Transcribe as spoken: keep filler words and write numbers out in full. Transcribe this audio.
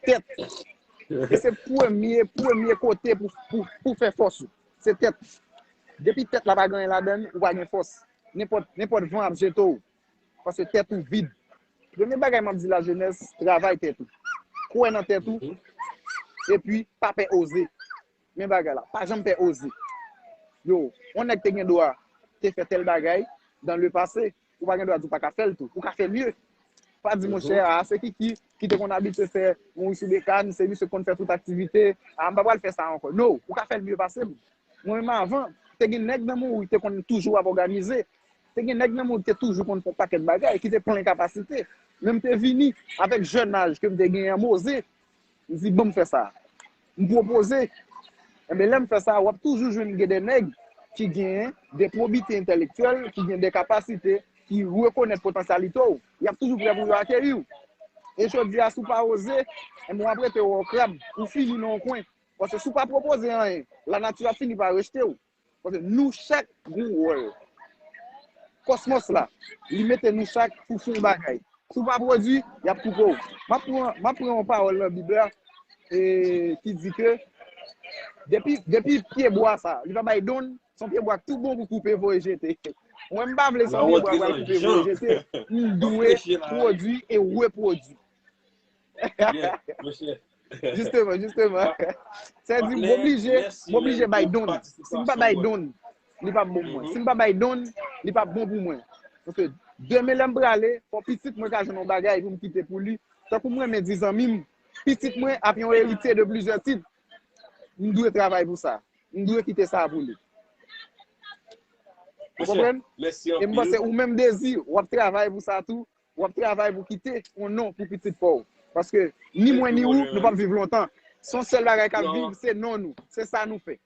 tèt. E se premye, premye kote pou, pou, pou fè fòs ou. Se tèt. Depi tèt la pa gen anyen ladan l, ou pa gen fòs. Nenpòt, nenpòt van ap jete w. Paske tèt ou vid. Premye bagay m ap di lajenès, travay tèt ou. Kwè nan tèt ou. Epi, pa pè oze. Men bagay la. Pa janm pè oze. Yo, yon nèg te gen dwa te fè tèl bagay dans le passé. Ou pa gen dwa di w pa ka fè l tou. Ou ka fè mye. Pa di, monchè, a, se Kiki ki te konn abitye fè Mouri sou Bekàn, se misye k konn fè tout aktivite. A, m pa pral fè sa ankò. No, ou ka fè l mye pase m. Mwen menm avan, te gen nèg nan Mouri te konn toujou ap òganize. Te gen nèg nan Mouri ki te toujou konn fè yon pakèt bagay, ki te plen kapasite. Men m te vini avèk jèn aj ke m te genyen an, m oze. M di, "Ban m fè sa." M pwopoze. Enben, lè m fè sa, w ap toujou jwenn gen de nèg ki gen de pwobite entèlektyèl, ki gen de kapasite, ki rekonèt potansyalite w. Y ap toujou prè pou yo akeyi w. E jodi a, si w pa oze, enben, w ap rete wè w krab, ou fini nan yon kwen. Paske si w pa pwopoze anyen, lanati ap fini pa rejte w. Paske nou chak gen yon wòl. Kòsmòs la, li mete nou chak pou fè yon bagay. Si w pa pwodui, y ap koupe w. M ap pran, m ap pran yon pawòl nan Bib la, e, ki di ke depi, depi pyebwa sa, li pa bay donn, se yon pyebwa k tou bon pou koupe, voye jete. Mwen, m pa vle se yon pyebwa pral koupe, voye jete. M dwe pwodui e repwodui. Jisteman, jisteman. Sa di, m oblije, m oblije bay donn. Si m pa bay donn, li p ap bon pou mwen. Si m pa bay donn, li p ap bon pou mwen. Paske demen lè m prale, fò pitit mwen ka jwenn yon bagay pou m kite pou li. Tankou m renmen di zanmi m, pitit mwen ap yon eritye de plizyè tit. M dwe travay pou sa. M dwe kite sa pou li. Ou konprann? E m panse ou menm Dezi, w ap travay pou sa tou. W ap travay pou kite yon non pou pitit pa w. Paske ni mwen ni ou, nou p ap viv lontan. Se yon sèl bagay k ap viv, se non nou. Se sa nou fè.